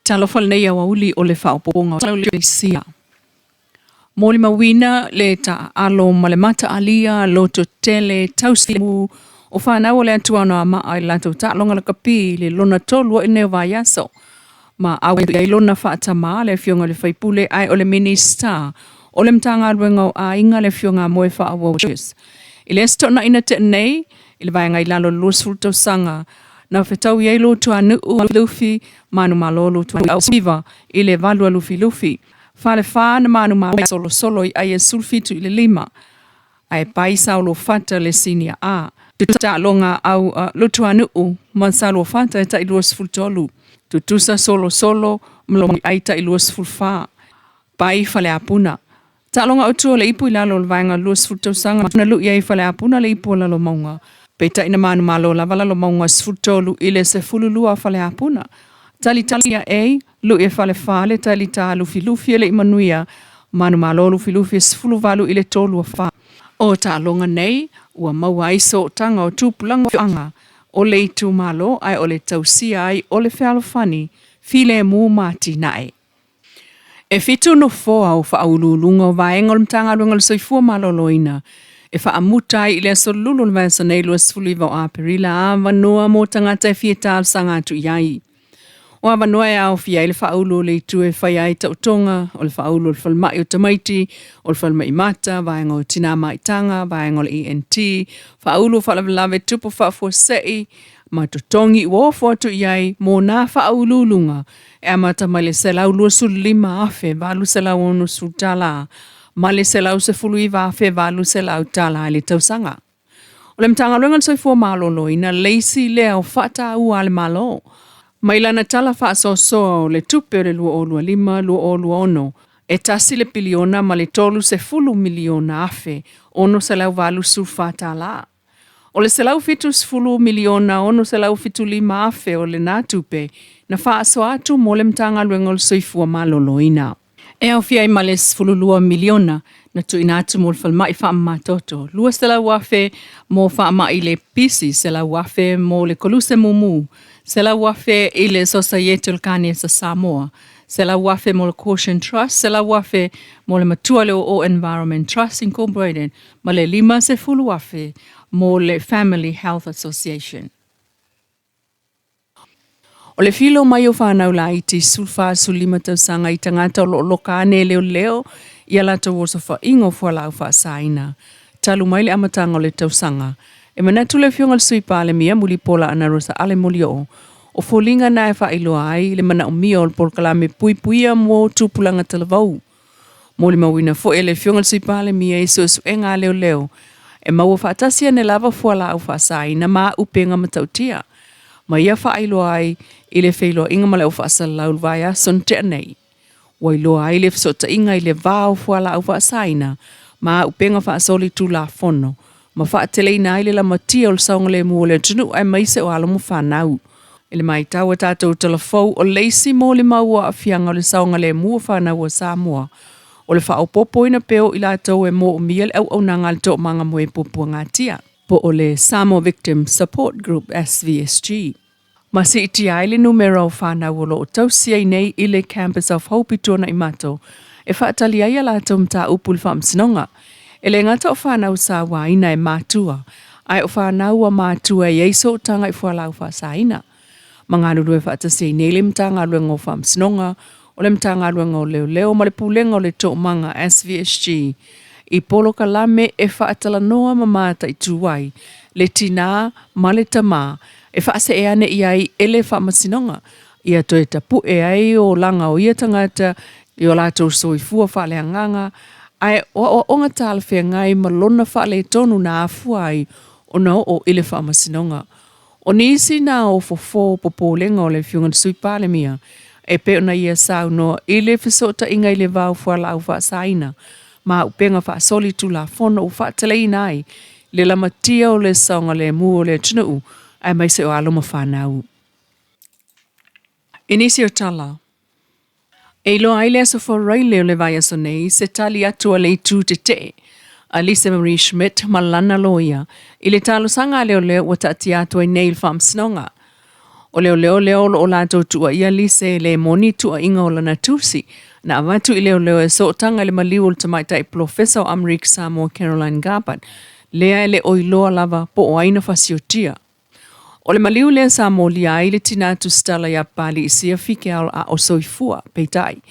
Talofa lenei aoauli o le faaopoopoga o le sia. Molimauina le taaalo ma le mataalia lototele tausimu o fanau o le Atua Anoamaa i le latou taaloga lakapi i le lona tolu ai lenei o vaiaso. Ma auai ai lona faatamā le Afioga i le Faipule ae o le Minisita o le Matagaluega o Aiga le Afioga a Moefaauou Julius. I le Aso Toonai na tea nei, i le vaega i lalo o le 20 tausaga, na fetaui ai Luatuanuu Lufi Manumalo Luatuanuu i le 8 a Lufilufi. Falefa na manumalo solosolo i ai e 17 i le 5, ae pai Saoluafata le Sinia A. Taaloga au Luatuanuu ma Saoluafata e tai 23, tutusa solosolo ma ai tai 24, pai Faleapuna. Taaloga autu o le ipu i lalo o le vaega 20 tausaga na lui ai Faleapuna le ipu o Lalomauga. Peitai na manumalo lava Lalomauga 13 i le 12 Faleapuna. Talitali ae lui e Falefa le talita Lufilufi e le i manuia manumalo Lufilufi e 18 i le 3 fa. O taaloga nei ua maua ai sootaga o tupulaga anga o le itumalo ae o le tausia ai o le fealofani filemu ma atinae. E 7 nofoa o faauluuluga o vaega o le Matagaluega o le Soifua Maloloina e faamuta ai i le aso Lulu o le vaiaso nei 29 o Aperila avanoa mo tagata e fia talosaga atu i ai. O avanoa e aofia ai le faaulu o le itu e fai ai tautoga, o le faaulu o le falemai o tamaiti, o le falemai mata, vaega o tinā maitaga, vaega o le ENT, faaulu o faalavelave tupu faafuasei, ma totogi ua ofo atu i ai mo nā faauluuluga e amata mai le $125,860 ma le $119,800 i le tausaga. O le Matagaluega o le Soifua Maloloina le isi lea o faataua a le Malo. Mai lana tala faasoasoa o le tupe o le 2025/2026, e 1 piliona ma le 30 miliona afe $684. O le 170 miliona 675 afe o lena tupe na faasoa atu mo le Matagaluega o le Soifua Maloloina. E aofia ai ma le 12 miliona na tuuina atu mo le falemai faamamatoto, 200,000 mo faamai le pisi, 100,000 mo le koluse mumu, 100,000 i le Sosaiete o le Kanesa Samoa, 100,000 mo le Caution Trust, 100,000 mo le Matua le Oo Environment Trust Incorporated, ma le 50,000 mo le Family Health Association. O le filo mai o fanau laiti 14 15 tausaga i tagata o lo o loka ane e leoleo ia latou osofaiga o fualaau faasaina talu mai le amataga o le tausaga. E manatu le Afioga i le Sui Palemia Mulipola Anarosa Ale Molioo, o foliga na e faailoa ai le manaomia o le polokalame puipuia mo tupulaga talavou. Molimauina foi e le Afioga i le Sui Palemia i suesuega a leoleo e maua faatasi ane lava fualaau faasaina ma auupega matautia, ma ia faailoa ai i le feiloaiga ma le au faasalalau i le vaiaso na tea nei. Ua iloa ai le fesootaiga i le va o fualaau faasaina ma auupega faasolitulafono ma faateleina ai le lamatia o le saogalemu o le atunuu aemaise o alo ma fanau. I le matau a tatou talafou, o le isi molimau o aafiaga o le saogalemu o fanau a Samoa, o le faaopoopoina pea o i latou e moomia le auaunaga a le Toomaga Moe Puapuagatia, po o le Samoa Victim Support Group, SVSG. Ma siitia ai le numera o fanau o lo o tausi ai nei i le Campus of Hope i Tuanaimato e faatali ai a latou mataupu i le faamasinoga. E le gata o fanau sauaina e matua, ae o fanau a matua e i ai sootaga i fualaau faasaina. Ma galulue faatasi ai nei le Matagaluega o Faamasinoga, o le Matagaluega o Leoleo ma le Pulega o le Toomaga SVSG i polokalame e faatalanoa ma mataitu ai le tinā ma le tamā e faasee ane i ai e le Faamasinoga ia toe tapue ai olaga o ia tagata i o latou soifua faaleagaga ae o aoaoga talafeagai ma lona faaletonu na afua ai ona oo i le Faamasinoga. O nisi na o fofo popolega o le Afioga i le Sui Palemia e pei ona ia saunoa i le fesootaiga i le va o fualaau faasaina ma auupega faasolitulafono ua faateleina ai le lamatia o le saogalemu o le atunuu aemaise o alo ma fanau. I nisi o tala, e iloa ai le Aso Faraile o le vaiaso nei se tali atu a le itu tetee a Lisa Marie Schmidt ma lana loia i le talosaga a leoleo ua taatia atu ai nei i le Faamasinoga. O leoleo lea o lo o latou tuuaia Lise e le moni tuuaiga o lana tusi na avatu i leoleo e sootaga i le maliu o le tamaitai polofesa o Amerika Samoa Caroline Garbutt, lea e le o iloa lava po o ai na fasiotia. O le maliu lea sa molia ai le tinā tusitala ia Papalii Siafi Keaola a o soifua, peitai,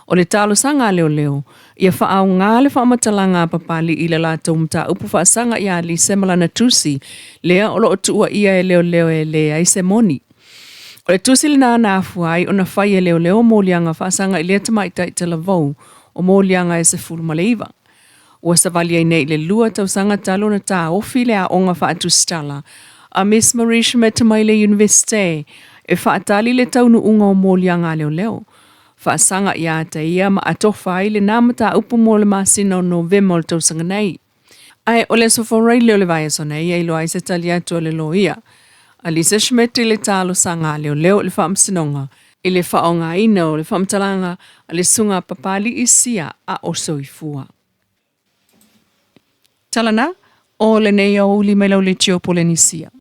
o le talosaga a leoleo, ia faaaoga le faamatalaga a Papalii i le latou mataupu faasaga ia Lise ma lana tusi, lea o lo o tuuaia e leoleo e leai se moni. O le tusi lena na afua ai ona fai e leoleo moliaga faasaga i lea tamaitai talavou o moliaga e 19. Ua savali ai nei i le 2 tausaga talu ona taofi le aoga faatusitala a Miss Marie Schmidt mai le Iunivesite e faatali le taunuuga o moliaga a leoleo faasaga ia te ia ma atofa ai lena mataupu mo le masina o Novema o le tausaga nei. Ae o le Aso Faraile o le vaiaso nei e iloa ai se tali atu a le loia a Lisa Schmidt i le talosaga a leoleo i le Faamasinoga i le faaaogaina o le faamatalaga a le susuga a Papalii Sia a o soifua. Tala na, o lenei aoauli mai lau Leitio Polenisia.